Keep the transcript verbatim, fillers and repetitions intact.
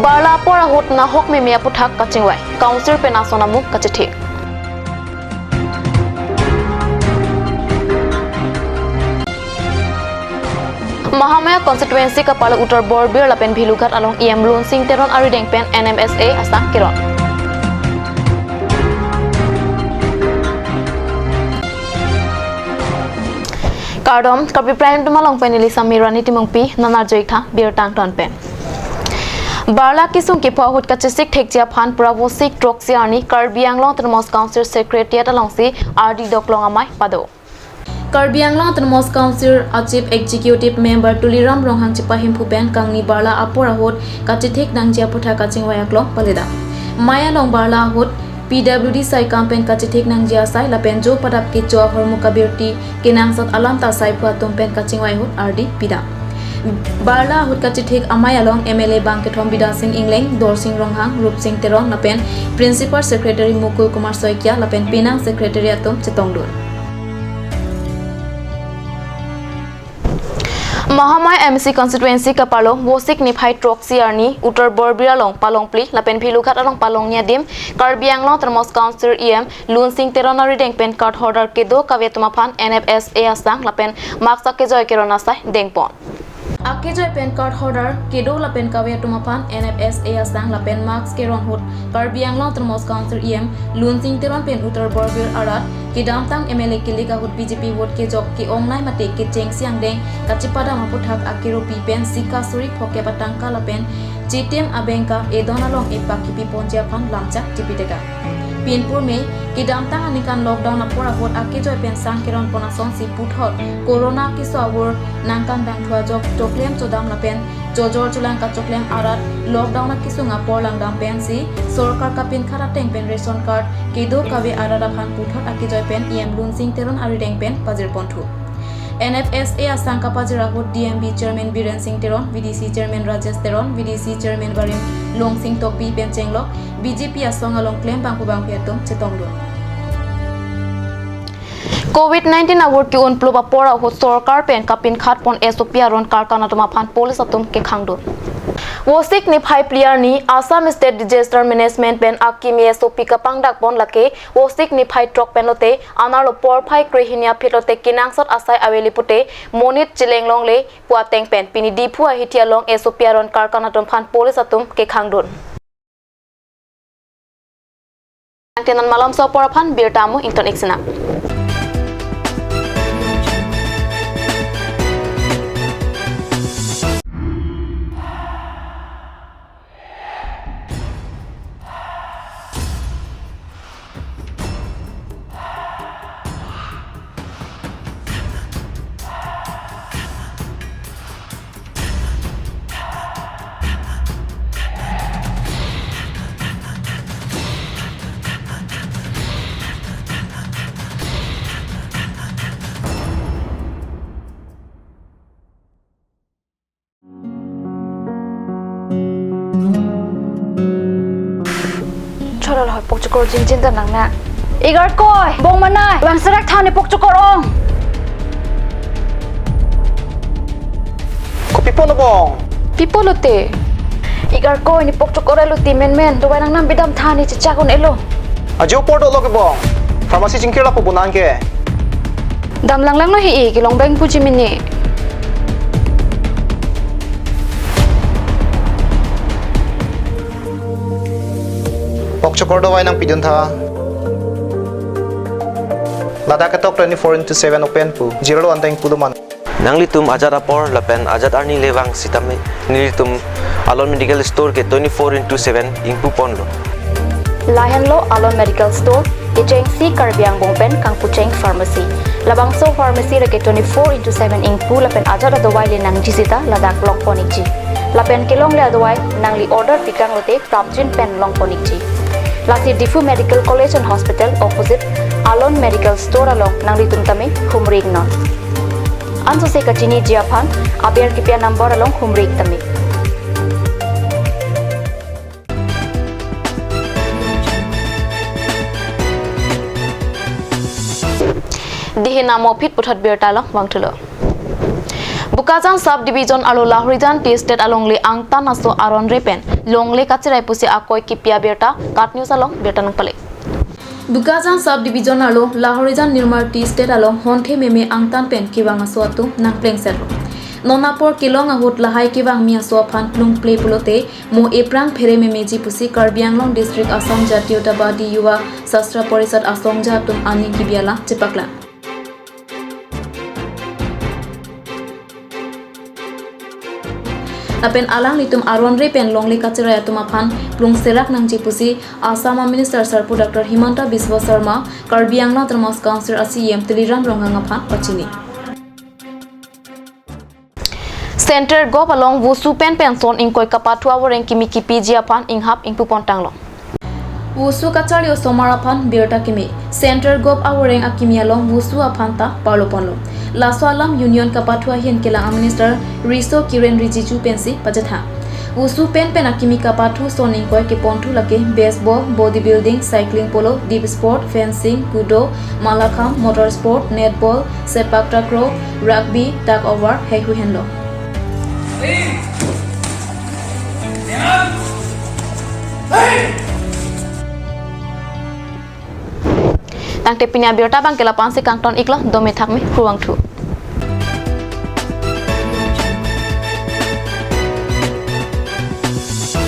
Barla apor ahut nahok meme aputhak kachingvai, Council pen ason amung kachethik. Mahamaya constituency kapalo Uttar Borbil lapen Bhilughat along E M Lunsing Teron arideng pen N M S A asang keron. Kardom, Karbi Prime Time along pen neli Samirani Timungpi, non arjuik tha birta angton pen. Barla kesung kepho ahut kachesik thekji aphan pura Vosik throksi arni Karbi Anglong Autonomous Council Secretariat alongsi ardi doklong amei pado. Karbi Anglong Autonomous Council a Chief Executive Member Tuliram Ronghang chepahemphu pen kangni Barla apor ahut kachethik nangji aputhak kachingvai aklong paledam. Mei along Barla ahut P W D saikam pen kachethik nangji asai lapen jo padap kecho ahormu kabirti kenangsot alam ta saiphu atum pen kachingvai ahut ardi pidam. Barla ahut kachethik amei along M L A bang kethom Bidya Sing Engleng, Dorsing Ronghang, Rupsing Teron lapen Principal Secretary Mukul Kumar Saikia lapen penang Secretary atum chetongdun. Mahamaya M C constituency kapalo Vosik niphai throksi arni Uttar Borbil along palong phli lapen Bhilughat along palong hini adim Karbi Anglong Autonomous Council E M Lunsing Teron arideng pen card holder kedo kave atum aphan N F S A asang lapen mask akejoi keron asai dengpon. Akejoi pen card holder kedo lapen kave atum aphan N F S A asang lapen mask keron ahut Karbi Anglong Autonomous Council E M Lunsing Teron pen Uttar Borbil arat kedamtang M L A kilik ahut B J P vote kejok ke-ongnei mate kechengsi angdeng kachepadam aputhak akeropi pen sika suri phokep atangka lapen chitim abengka edon along epak kipi ponji aphan lamchak tipi dega. Pinpur me kedamtang aningkan lockdown apor ahut akejoi pen sang keron pon asonsi puthot corona keso avur nangkandang thu ajok choklem chodam lapen chojor chulang kachoklem arat lockdown akesung apor langdam pensi sorkar kapinkhat ateng pen ration card kedo kave arat aphan puthot akejoi pen E M Lunsing Teron arideng pen pajirponthu. N F S A asang kapajir ahut D M B Chairman Biren Sing Teron, V D C Chairman Rajesh Teron, V D C Chairman Barim Longsing Tokbi pen chenglok B J P asong along klem bangphu bangphi atum chetongdun. Covid nineteen avur ke-un plup apor ahut sorkar pen kapinkhat pon S O P aron karkan atum aphan police atum kekhangdun. Vosik niphai phli arni Assam State Disaster Management pen akimi S O P kapangdak pon lake Vosik niphai throk pen lote anerlo porphai krehini aphi lote kenangsot asai aveli pute monit cheleng longle pu ateng pen pini Diphu ahithi along S O P aron karkan atum aphan police atum kekhangdun. Angtenan malomso apor aphan birta amu ington ik sinang. Chora lo, pokchokor jinjin ta nang na. Igarkoi, bong manai, bang serak thani pokchokor ong. Ko pipo no bong? Pipo lote. Igarkoi ni pokchokor elo ti menmen, dovai nangnam bidam thani chechak un-elo. Ajo apor dolo ke bong. Pharmacy chingkir lapu bonang ke. Dam langlang no hi-i kelong beng puji mini. Pokchokor dovai nangpidun tha. Ladak ketok twenty-four into seven open pu. Jirlo anteng pulo man. Nanglitum ajat apor lapen ajat arni le vang sitame nelitum Alon Medical Store ke twenty-four into seven ingpu ponlo. Lahenlo Alon Medical Store, kechengsi Karbi angbong pen kangpucheng pharmacy. Labangso pharmacy le ke twenty-four into seven ingpu lapen ajat adovai le nangji sita ladak longpon ikji. Lapen kelongle adovai nangli order pikang lote prapjin pen longpon ikji. Lasi Diphu Medical College and Hospital opposite Alon Medical Store along nanglitum tame humri iknon. Ansose kachiniji aphan aber kipi a-number along humri ik tame. Dihin amo phit puthot birta along vangthulo. Bokajan Sub Division arlo Lahorijan Tea Estate alongle angtan aso aron re pen longle kacherai pusi akoi kipi abirta KAT News along birta nangpale. Bokajan Sub Division arlo Lahorijan Nirmal Tea Estate along honthe meme angtan pen kevang aso atum nangplengsetlo. Non apor kelong ahut lahai kevangmi aso aphan plungple pulote mo eprang phere memeji pusi Karbi Anglong District Assam Jatiyatabadi Yuva Sastra Parishad asongja atum aning kibi alam chepaklang. Lapen alanglitum aron re pen longle kacherai atum aphan plung serak nangji pusi Assam a Minister Sarpo Doctor Himanta Biswa Sarma Karbi Anglong Autonomous Council a C E M Tuliram Ronghang aphan pachini. Central Govt along Vosu pen pension ingkoi kapathu avoreng kimi kipiji aphan inghap ingpupon tanglo. Vosu kacharli osomar aphan birta kimi, Central Govt avoreng akimi along Vosu aphan ta parloponlo. Laso alam Union kapathu ahin kelang a Minister Riso Kiren Rijiju pensi pachethang. Vosu pen pen akimi kapathu son ingkoi keponthu lake baseball, bodybuilding, cycling polo, deep sport, fencing, judo, mallakhamb, motor sport, netball, sepak takraw, rugby, tug of war, heihui henlo. Tangte pini abirta abangke la-an si kangton iklo, dome thakme, kurvangthu.